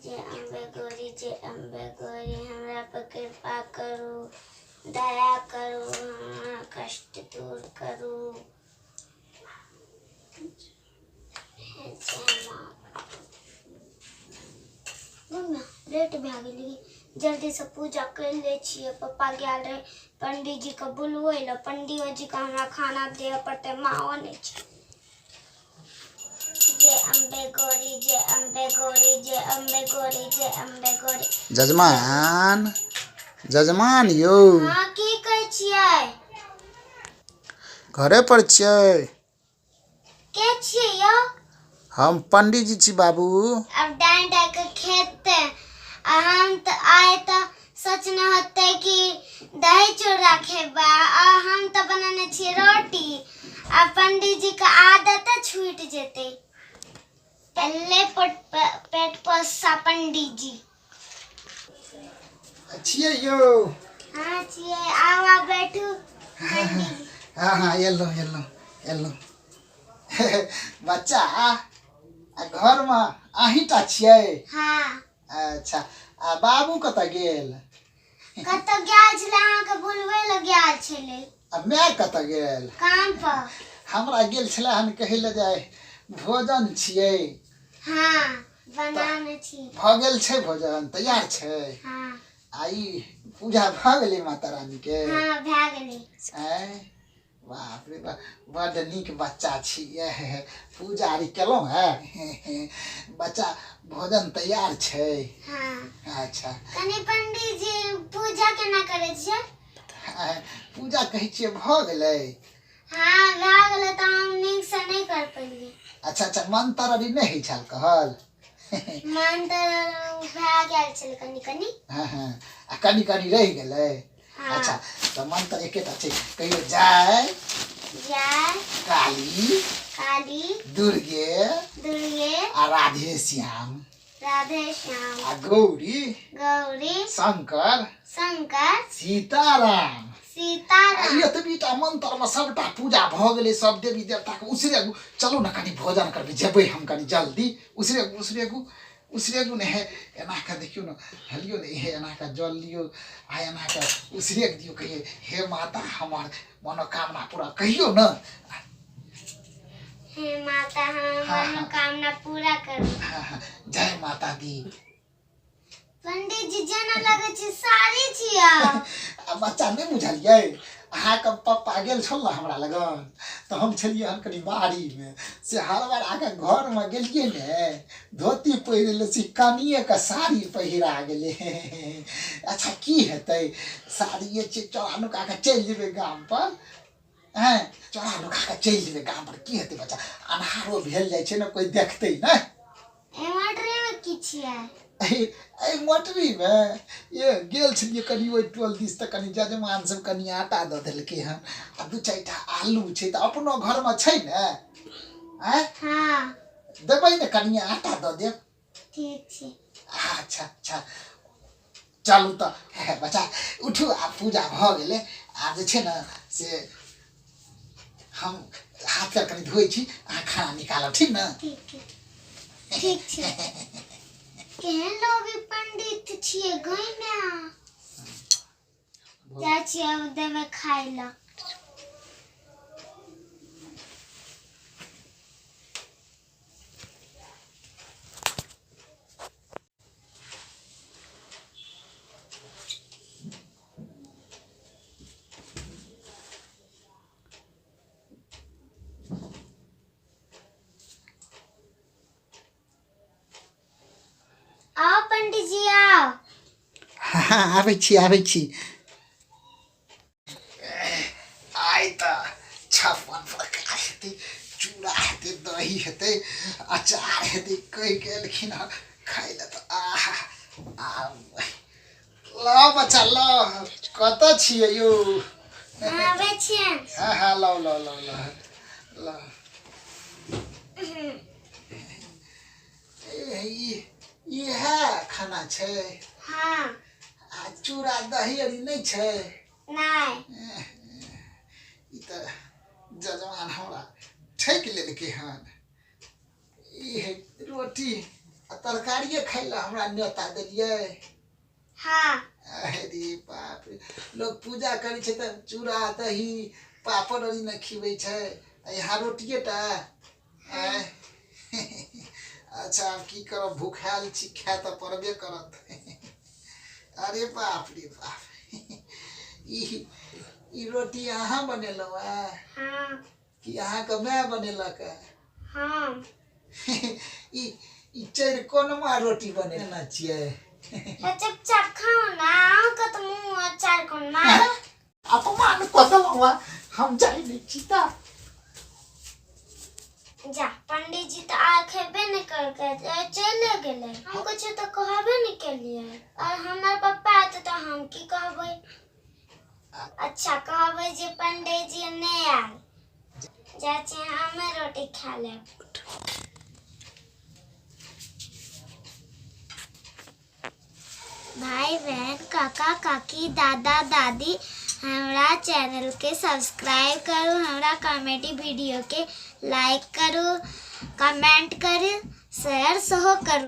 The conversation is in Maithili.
जय अम्बे गौरी, जय अम्बे गौरी, हमरा पर कृपा करू, दया करू, हमरा कष्ट दूर करू। जय माँ। लेट भए गेली, जल्दीसँ पूजा करि लै छियै। पप्पा गेल रहै पंडीजीके बुलबै लए, पंडियोजीके हमरा खाना दिअ पड़तै, माँओ नहि छै। जय अम्बे गौरी, जय अम्बे गौरी, जय अम्बे गौरी, जय अम्बे गौरी। जजमान, जजमान यौ। हाँ, की कहै छियै? घरे पर छियै? के छियै यौ? हम पंडीजी छी बाबू। अब डाइन डाइ के खेतै आ हम तऽ आइ तऽ सोचने होतै कि दही चूड़ा खेबै, आ हम तऽ बनेने छियै रोटी। आ पंडीजीके आदत छूटि जेतै। पहले पेट पोसा पंडीजी। छियै यौ? हाँ छियै, आउ आउ बैठू पंडीजी। हाँ हाँ, एलहुँ एलहुँ एलहुँ। बच्चा, आ घरमे अहींटा छियै? हाँ। अच्छा, आ बाबू कतऽ गेल? कतऽ गेल छलै, अहाँके बुलबै लए गेल छलै। आ माय कतऽ गेल? काम पर। हमरा गेल छलै हन कहै लए जे भोजन छियै। हाँ, बनाने छी। भऽ गेल छै भोजन? तैयार छै? हाँ। आ ई पूजा भऽ गेलै माता रानीके? हाँ, भए गेलै। आँय, बाप रे बाप, बड्ड नीक बच्चा छी। पूजा आर केलहुँ हेँ बच्चा? भोजन तैयार छै? हाँ। अच्छा। कनि पंडीजी, पूजा केना करै छियै? पूजा कहै छियै भऽ गेलै? हाँ, भए गेलै, तऽ हम नीकसँ नहि कर पेलियै। अच्छा अच्छा, मंत्र अभी नहि होइ छल कहल? मंत्र भए गेल छलै कनि कनि। हँ हँ, आ कनि कनि रहि गेलै? हाँ। अच्छा, तऽ मंत्र एकेटा छै, कहियो जय जय काली, काली, दुर्गे, दुर्गे, आ राधे श्याम, राधे श्याम, आ गौरी, गौरी, शंकर, शंकर, सीताराम, सीताराम। आ एतबीटा मंत्रमे सबटा पूजा भऽ गेलै, सब देवी देवताके उसरेगू। चलू ने, कनि भोजन करबै, जेबै हम कनि जल्दी। उसरेगू उसरेगू उसरेगू ने। हे, एना कऽ देखियौ ने, हलियौ ने। हे, एना कऽ जल लियौ आ एना कऽ उसरेग दियौ। कहियै, हे माता, हमर मनोकामना पूरा कहियौ ने। हे माता, हमर मनोकामना पूरा करू। हाँ हाँ, जय माता दी। पंडित जी, जेना लगै छै साड़ी छियै। आ बच्चा, नहि बुझलियै? अहाँके पप्पा गेल छल ने हमरा लगन, तऽ हम छलियै हन कनि बाड़ीमे, से हड़बड़ा कऽ घरमे गेलियै ने, धोती पहिरे लए से कनिएके साड़ी पहिरा गेलै। अच्छा, की हेतै, साड़िए छै, चोरा नुका कऽ चलि जेबै गामपर। हँ, चोरा नुका कऽ चलि जेबै गामपर, की हेतै बच्चा? अन्हारो भेल जाइ छै ने, कोइ देखतै नहि। एहि मटरीमे की छियै? एहि मटरीमे ये गेल छलियै कनि ओहि टोल दिस, तऽ कनि जजमान सब कनि आटा दऽ देलकै हन आ दू चारिटा आलू छै, तऽ अपनो घरमे छै ने? आँय? हाँ। देबै ने, कनि आटा दऽ देब। ठीक छै। अच्छा अच्छा, चलू तऽ। हे बच्चा, उठू, आब पूजा भऽ गेलै। आब जे छै ने से हम हाथ पैर कनि धोइ छी, अहाँ खाना निकालब, ठीक ने? ठीक ठीक ठीक छै। केहन लोभी पंडित छियै गै माय। जाइ छियै आब देबै खाय लए। आओ पंडित जी, आओ। हाँ, आबै छी, आबै छी। आइ तऽ 56 प्रकार हेतै, चूड़ा हेतै, दही हेतै, अचार हेतै, कहि के एलखिन हँ खाइ लए तऽ आहा। आ लऽ बच्चा, लऽ, कतऽ छियै यौ? आबै छियै। हाँ हाँ, लऽ लऽ लऽ लऽ लऽ। ई इएह खाना छै? हाँ। आ चूड़ा दही अरी नहि छै? नहि। ई तऽ जजमान हमरा ठकि लेलकै हन। ई है रोटी। आ तरकारिए खाइ लए हमरा न्योता देलियै? हाँ। अरे बाप रे, लोग पूजा करै छै तऽ चूड़ा दही पापड़ अरी ने खिबै छै, आ यहाँ रोटिए टा। आँय? अच्छा, आब की करब, भूखायल छी, खाय तऽ पड़बे करत। अरे बाप रे बाप, ई ई रोटी अहाँ बनेलहुँ हेँ? हाँ। कि अहाँके माय बनेलक हेँ? हाँ। ई ई चारि कोनमा रोटी बनेने छियै? तऽ चुपचाप खाउ ने, अहूँके तऽ मुँह चारि कोनमा। अपमान कऽ देलहुँ हेँ, हम जाइ नहि छी तऽ। जा, पंडीजी तऽ आइ खेबे नहि करकै, चले गेलै। हम कुछ तऽ कहबे नहि केलियै। और हमर पप्पा एतै तऽ हम की कहबै? अच्छा, कहबै जे पंडीजी नहि आयल। जाइ छी, हमे रोटी खा लेब। भाई बहन, काका काकी, दादा दादी, हमरा चैनल के सब्सक्राइब करू, हमरा कॉमेडी वीडियो के लाइक करू, कमेंट करू, शेयर सेहो करू।